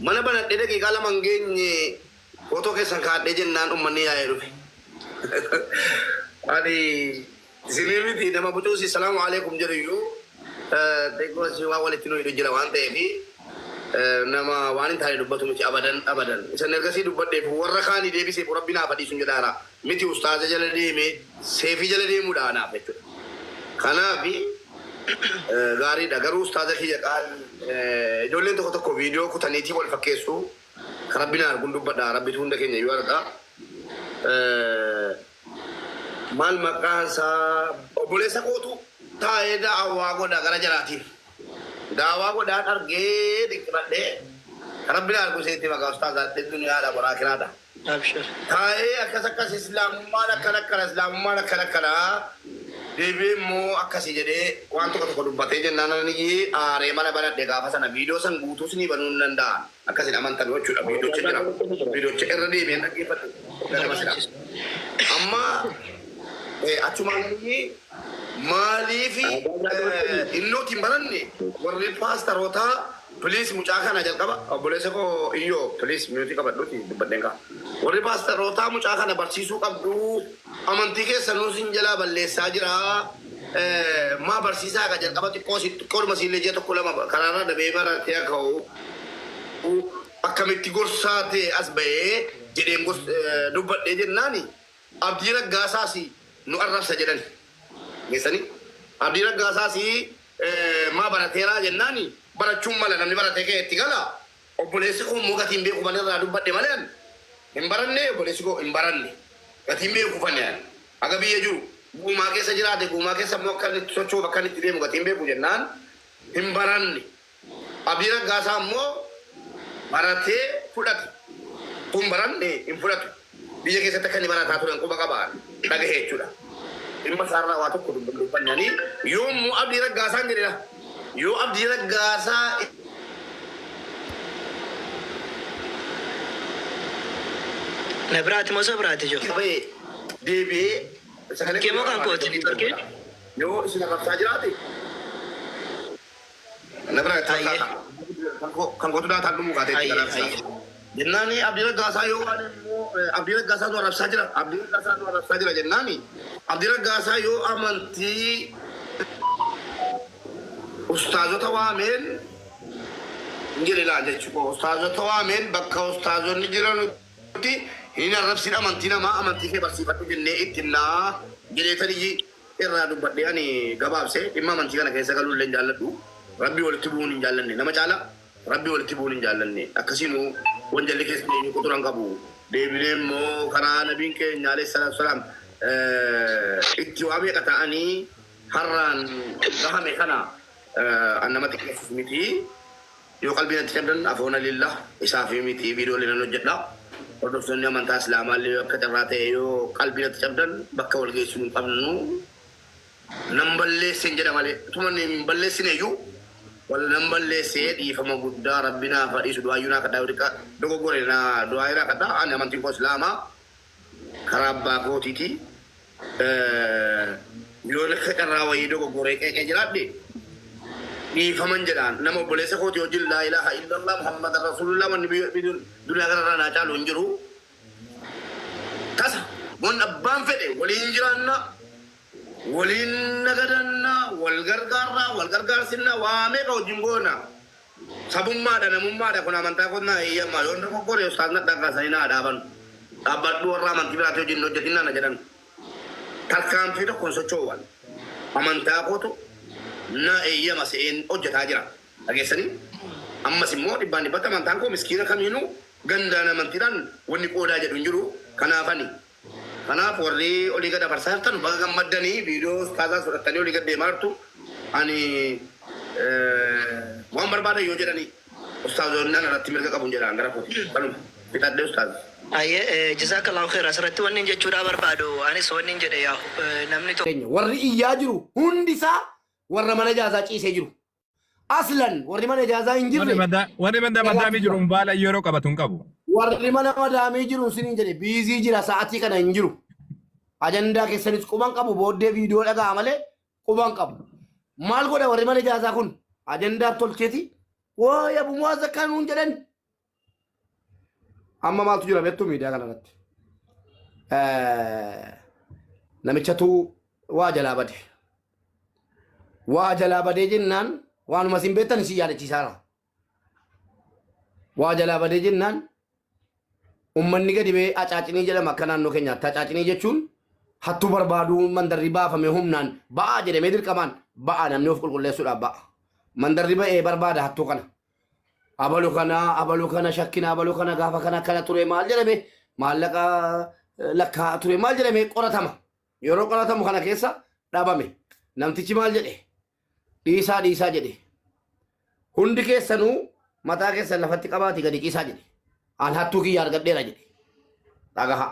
Mana banadhee daqiiqaa 2 hin geenye footoo keessan kaadhee jennaan ummanni yaa'ee dhufe. Ani isinii miti nama bucuusi salaamu alaikum jedhu iyyuu xiqqoo si waan walitti nu hidhu jira waan ta'eef nama waan hin taane dubbatu miti abadan abadan. Isan ergasii dubbadheef warra kaanii deebiseef rabbi naaf dhiisun jedhaara. Miti ustaaza jala deeme seefii jala deemuudha anaaf jechuudha. Kanaaf gaariidha garuu ustaaza kiyya qaali ijoolleen tokko tokko viidiyoo kutaniitii wal fakkeessu kan rabbi na arguun dubbadha rabbitu hunda keenya iyyuu arga. Maal maqaan isaa obboleessa kootu taa'ee da'awaa godha gara jalaatiin. Da'awaa godhaan argee dhiqibadhee kan rabbi na argu isinitti maqaa ustaaza duniyaadha boraa kiraadha. Abshir. Taa'ee akkas akkas islaamummaan akkana akkana islaamummaan akkana akkana deebi'ee immoo akkasi jedhee waan tokko tokko dubbatee jennaan ani aaree mana banadhe gaafa sana viidiyoo san guutuus ni banuu hin danda'a akkasin amantan jechuudha viidiyoocha jira viidiyoocha irra deebi'een dhaggeeffadhe ganama sila amma achumaan ani maaliif innooti hin baranne warri paastarootaa Please mucaa kana jalqaba obboleessa koo iyyoo please mute qabadhuti dubbadheen kaa. Warri paastarootaa mucaa kana barsiisuu qabdu amantii keessanuu sin jalaa balleessaa jira. Maa barsiisaa ka jalqaba xiqqoo si xiqqoodhuma siillee ji'a tokko lama karaarraa dabee baratee akka ka'u akkamitti gorsaa ta'e as bahee jedheen dubbadhee jennaani Abdii Raggaasaas nu arrabsa jedhani. Geessanii Abdii Raggaasaas maa barateeraa jennaani barachuun mala namni baratee ka'e itti gala obboleessi koo immoo gatiin beeku malee irraa dubbadhe malee ani hin baranne obboleessi koo hin baranne gatiin beeku fane ani haga biyya jiru guumaa keessa jiraate guumaa keessa immoo akka inni itti socho'uuf akka inni itti deemu gatiin beeku jennaan hin baranne Abdii Raggaasaa immoo baratee fudhate. Kun baranne hin fudhatu. Biyya keessatti akka inni barataa turan quba qaba dhagahe jechuudha. Dhimma isaarraa waa tokko dubbannanii yoo immoo Abdii Raggaasaan jedhedha. Yoo Abdii Raggaasaa Na biraati moo isa biraati jiru? Qabee deebi'ee sagalee Kee moo kan kooti networkiin? Yoo isin arrabsaa jiraate Na bira itti Hayyee. fakkaata. Kan koo- Kan kootu daataan dhumuu kaatee itti Hayyee, kanaaf isaa. hayyee. Jennaani Abdii Raggaasaa yoo waan immoo Abdii Raggaasaa nu arrabsaa jira. Abdii Raggaasaa nu arrabsaa jira jennaani Abdii Raggaasaa yoo amantii ustaazota waameen hin jedhe laa jechuu koo ustaazota waameen bakka ustaazonni jiranutti hin arrabsin amantii namaa amantii kee barsiifadhu jennee itti himnaa jedheetaniyyi irraa dubbadhee ani gabaabse dhimma amantii kana keessa galuu illee hin jaalladhu. Rabbii walitti bu'uun hin jaallanne. Nama caala Rabbii walitti bu'uun hin jaallanne. Akkasiinuu wanjalli keessa eenyu quxura hin qabu. Deebinee immoo karaa nabiin keenya alayhi salaatu salaam itti waa meeqa ta'anii har'aan gahame kana an nama xiqqeessus miti. Yoo qalbii natti cabdan afoona lillah isaafi miti video illee nan hojjedha. Hordoftoonni amantaa islaamaa illee yoo akka carraa ta'e yoo qalbii natti cabdan bakka wal geessinu hin qabnu. Nan balleessen jedha malee utuma inni hin balleessine iyyuu wal nan balleessee dhiifama guddaa rabbi naaf haa dhiisu du'aayyuu naa kadhaa yoo xiqqaa dogoggore naa du'aayii naa kadhaa ani amantiin koo islaamaa karaa abbaa kootiiti. Yoon akka carraa wayii dogoggoree qeeqee jiraadhe dhiifaman jedhaan nama obboleessa kooti wajjin laa ilaaha illallah Muhammad rasuulullah wanni biyya duniyaa kanarraa naa caalu hin jiru. Tasa wan abbaan fedhe waliin jiraanna waliin nagadanna wal gargaarra wal gargaarsinna waa meeqa wajjin goona. Sabummaadha namummaadha kun amantaa koot naa eeyyama yoon dogoggore ustaaz nadhaa kaasanii naa dhaaban dhaabbadhu warra amantii biraati wajjin hin hojjetin nana jedhan tarkaanfii tokko hin socho'u an amantaa kootu na eeyyama se'een hojjetaa jira dhageessanii ammas immoo dhibbaan dhibbatti amantaan koo miskiina kamiinuu gandaan amantiidhaan wanni qoodaa jedhu hin jiru kanaafani Kanaaf warri olii gad afarsaa jirtan baga gammaddanii viidiyoo ustaazaas fudhattanii olii gad deemaa jirtu. Ani waan barbaadan yoo jedhanii ustaazoonni ana irratti mirga qabu hin jedhaan gara kooti. Kanuma fixadhee ustaaz. Hayyee jazaakallahu kheer asirratti wanni jechuudhaa barbaadu anis wanni jedhe yaa namni tokko. keenya warri iyyaa jiru hundi isaa warra mana ijaazaa ciisee jiru. Aslan warri mana ijaazaa hin Warri jirre madaa warri madaa madaamii jiru baala yeroo qabatu hin qabu. Warri mana madaamii jiru siniin jedhe biizii jira sa'atii kana hin jiru. Ajandaa keessanis quban qabu booddee viidiyoo dhaga'a malee quban qabu. Maal godha warri mana ijaazaa kun? Ajandaa tolcheeti. Wooy abu muwaaz akkaan nuun jedhan. Amma maaltu jira beektu miidiyaa kanarratti? Namichatu waa jalaa bade. Waa jalaa badee jennaan waanuma isin beektan isin yaadachiisaara. Waa jalaa badee jennaan ummanni gadi ba'ee acaacinii jedhama akka naannoo keenyaatti. Acaacinii jechuun hattuu barbaaduu mandarri baafame humnaan ba'aa jedhamee dirqamaan ba'a namni of qulqulleessuudhaaf ba'a. Mandarri ba'ee barbaada hattuu kana. Abalu kana abalu kana shakkina abalu kana gaafa kana akkana ture maal jedhame maallaqa lakkaa'aa ture maal jedhame qoratama. Yeroo qoratamu kana keessa dhabame. Namtichi maal jedhe? Dhiisaa dhiisaa jedhe. Hundi keessanuu mataa keessan lafatti qabaati gadi ciisaa jedhe. An hattuu kiyya argadheera jedhe. Dhagaha.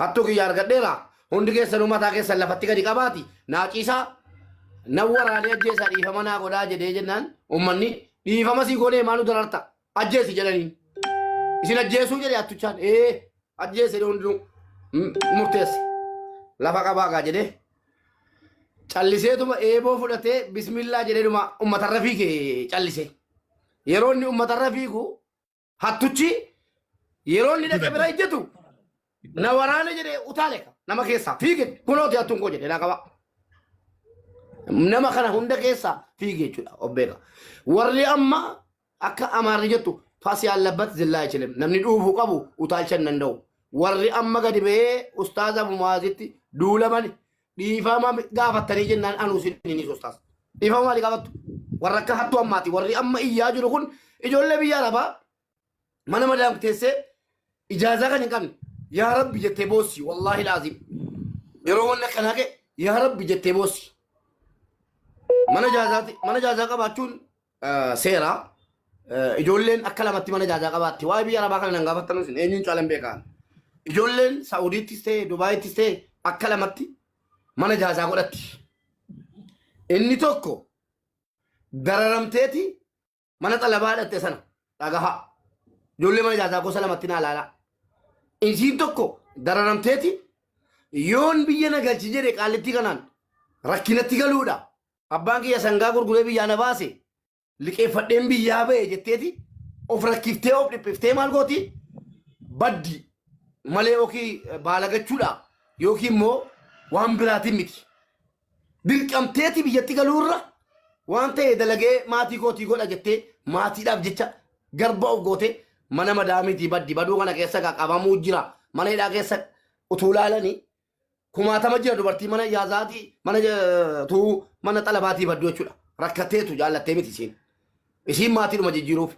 Hattuu kiyya argadheera. Hundi keessanuu mataa keessan lafatti gadi qabaati. Naa ciisaa. Nan waraanee ajjeesaa dhiifama naa godhaa jedhee jennaan uummanni dhiifama sii goonee maa nu dararta ajjeesi jedhaniin. Isin ajjeesuu jedhe hattuchaan. Ee ajjeese jedhe hundinuu murteesse. Lafa qabaa gaa jedhee. Calliseetuma eeboo fudhatee bismillaa jedheedhuma uummatarra fiige callisee. Yeroo inni uummatarra fiigu hattuchi yeroo inni dhaqee bira ejjetu na waraane jedhee utaale nama keessaa fiige kunooti hattuun koo jedhe naa qaba. Nama kana hunda keessaa fiige jechuudha of beeka. Warri amma akka Amaarri jettu fas yaallabat zillaa ichilim namni dhuufuu qabu utaalcha hin danda'u. Warri amma gadi ba'ee ustaaza Abu Mu'aazitti duulaman dhiifama gaafattanii jennaan anuu isiniinis ustaaz. Dhiifama maalii gaafattu? Warra akka hattuu ammaati. Warri amma iyyaa jiru kun ijoollee biyya arabaa mana madaam teessee ijaazaa kan hin qabne yaa rabbi jettee boossi wallaahi laazim. Yeroo wanni akkanaa ga'e yaa rabbi jettee boossi. Mana ijaazaati mana ijaazaa qabaachuun seera. Ijoolleen akka lamatti mana ijaazaa qabaatti. Waa'ee biyya arabaa kana nan gaafattan isin eenyuun caalan beekaan. Ijoolleen Saa'udiittis ta'e Dubaayittis ta'e akka lamatti mana ijaazaa godhatti. Inni tokko dararamteeti mana xalabaa hidhatte sana dhagaha. Ijoollee mana ijaazaa gosa lamatti naa ilaalaa. Isiin tokko dararamteeti yoon biyya na galchi jedhe qaallittii kanaan rakkinatti galuudha. Abbaan kiyya sangaa gurguree biyyaa na baase liqeeffadheen biyyaa ba'e jetteeti of rakkiftee of dhiphiftee maal gooti baddi malee yookiin baalagachuudha yookiin immoo waan biraatiin miti. Dirqamteeti biyyatti galuurra waan ta'e dalagee maatii kootii godha jettee maatiidhaaf jecha garba of gootee mana madaamiitii baddi baduu kana keessa qabamuu jira mana hidhaa keessa utuu laalanii kumaatama jira dubartii mana yaazaatii mana tuu mana xalabaatii baddu jechuudha. Rakkatteetu jaallattee miti isiin. Isiin maatiidhuma jijjiiruuf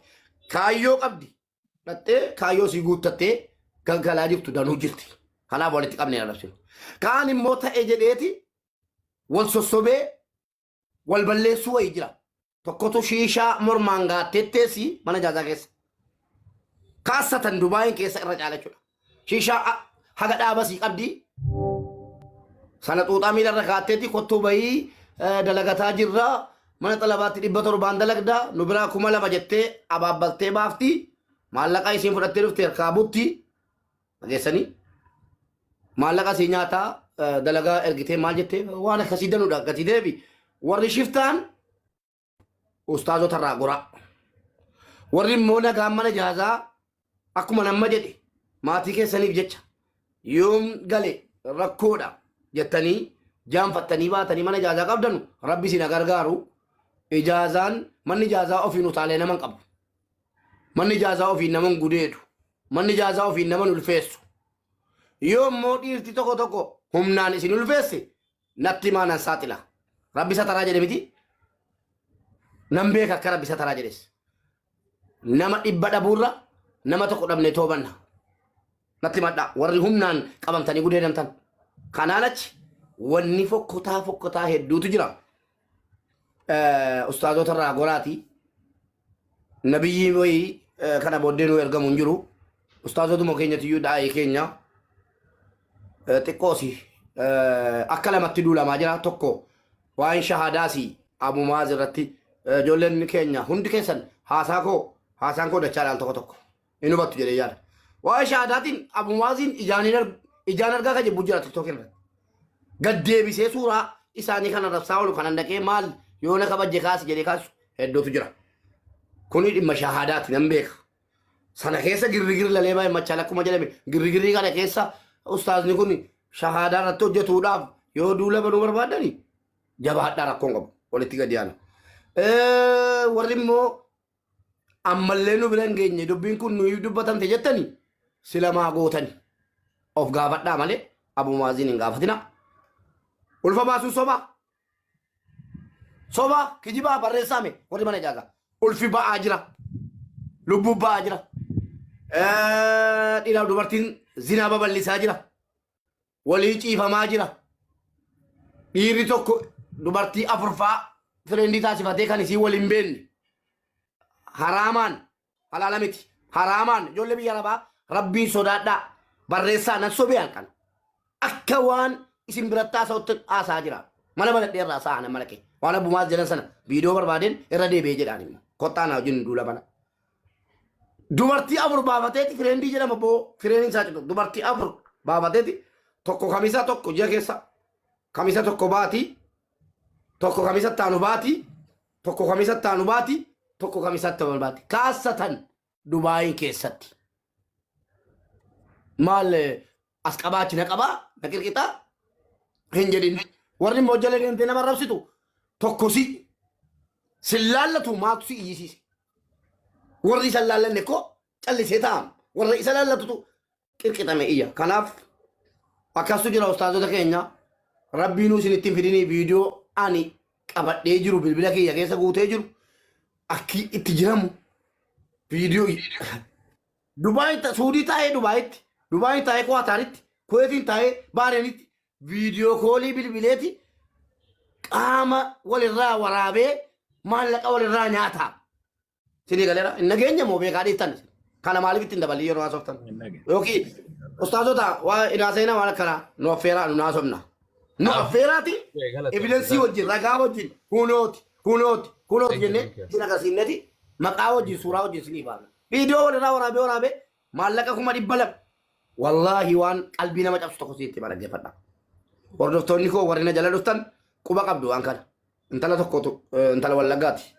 kaayyoo qabdi. Dhattee kaayyoo isii guuttattee galgalaa jirtu danuu jirti. Kanaaf walitti qabnee arrabsinu. Kaan immoo ta'e jedheeti wal sossobee wal balleessuu wayii jira. Tokkotu shiishaa mormaan gaattee teessi mana ijaazaa keessa. Kaassatan Dubaayin keessa irra caala jechuudha. Shiishaa haga dhaabasii qabdi. Sana xuuxaa miila irra kaatteeti kottuu bahii dalagataa jirra. Mana xalabaatti 700n dalagda nu biraa 2000 jettee abaabbaltee baafti. Maallaqa isiin fudhattee dhufte harkaa butti. Dhageessanii maallaqa sii nyaataa dalagaa ergitee maal jettee waan akkasii danuudha gatii deebi. Warri shiftaan ustaazota irraa goraa. Warri immoo nagaan mana jaazaa akkuma namma jedhe maatii keessaniif jecha yoom gale rakkoodha jettanii jaanfattanii baatanii mana ijaazaa qabdanu rabbi isin haa gargaaru. Ijaazaan manni ijaazaa ofiin utaalee nama hin qabu. Manni ijaazaa ofiin nama hin gudeedu. Manni ijaazaa ofiin nama hin ulfeessu. Yoo immoo dhiirti tokko tokko humnaan isin ulfeesse natti himaa nan saaxila. Rabbi sataraa jedhe miti. Nan beeka akka rabbi sataraa jedhes. Nama 100 dhabuurra nama tokko dhabne toobanna. Natti himadhaa warri humnaan qabamtanii gudeedamtan. Kanaan achi wanni fokkotaa fokkotaa hedduutu jira. Ustaazota irraa goraati. Nabiyyi wayii kana booddee nu ergamu hin jiru. Ustaazotuma keenyatiyyuu daa'ii keenya xiqqoosi akka lamatti duulamaa jira. Tokko waa'een shahaadaasi Abu Maaz irratti ijoolleen keenya hundi keessan haasaa koo haasaan koo dachaadhaan tokko tokko hin hubattu jedhee yaada. Waa'ee shahaadaatiin Abu Maaziin ijaan argaa kan jibbu jira TikTok irratti. Gad deebisee suuraa isaanii kan arrabsaa oolu kanan dhaqee maal yoo na kabajje kaasi jedhee kaasu hedduutu jira. Kuni dhimma shahaadaati nan beeka. Sana keessa girrigirri lalee baay'ee machaala akkuma jedhame girrigirrii kana keessa ustaazni kun shahaadaa irratti hojjetuudhaaf yoo duula banuu barbaadani jabaadhaa rakkoon qabu walitti gadi aana. Warri immoo ammallee nu bira hin geenye dubbiin kun nuyi dubbatamte jettani sila maa gootani of gaafadhaa malee Abu Maaziin hin gaafatina. Ulfa baasuun sobaa. Sobaa kijibaa barreessaame warri mana ijaarraa. Ulfi ba'aa jira. Lubbuun ba'aa jira. Dhiiraaf dubartiin zinaa babal'isaa jira. Walii ciifamaa jira. Dhiirri tokko dubartii afurfaa fireendii taasifatee kan isii waliin beekne haraamaan halaala miti. Haraamaan ijoollee biyya arabaa rabbiin sodaadhaa barreessaa nan sobee halkan. Akka waan isin biratti haasa'utti haasaa jira. Mana banadhee irraa sa'a nama dhaqe. Waan abbumaas jedhan sana viidiyoo barbaadeen irra deebi'ee jedhaan immoo. Kottaa naa wajjin duula bana. Dubartii afur baafateeti fireendii jedhama boo fireendiin isaa citu. Dubartii afur baafateeti tokko kamisa tokko ji'a keessa kamisa tokko baati tokko kamisa taanu baati tokko kamisa taanu baati tokko kamisa taanu baati. Kaassatan Dubaayin keessatti. Maal as qabaa achi na qabaa na qirqixaa hin jedhin. Warri immoo jala deemtee nama arrabsitu tokko si sin laallatu maatu si iyyisiise. Warri isa hin laallanne koo callisee taa'am. Warra isa laallatutu qirqixame iyya. Kanaaf akkastu jira ustaazota keenya rabbiinuu isin ittiin fidinii viidiyoo ani qabadhee jiru bilbila kiyya keessa guutee jiru akki itti jiramu viidiyoo Dubaay Suudii taa'ee Dubaayitti, Dubaay taa'ee Kuwaataaritti, Kuweetiin taa'ee Baareenitti viidiyoo koolii bilbileeti qaama walirraa waraabee maallaqa walirraa nyaata. Sinii galeera hin nageenya moo beekaa dhiiftan? Kana maaliif ittiin dabalii yeroo haasoftan? Yookiin ustaazota waa hin haasa'ina waan akkanaa nu affeeraa nu haasofna. Nu affeeraati evidensii wajjin ragaa wajjin kunooti kunooti kunooti jennee isin agarsiifneti maqaa wajjin suuraa wajjin isinii baafna. Viidiyoo walirraa waraabee waraabee maallaqa 200,000. Wallaahi waan qalbii nama cabsu tokko sitti hima dhaggeeffadha. Hordoftoonni koo warri na jala dhuftan quba qabdu waan kana. Intala tokkotu intala wallaggaati.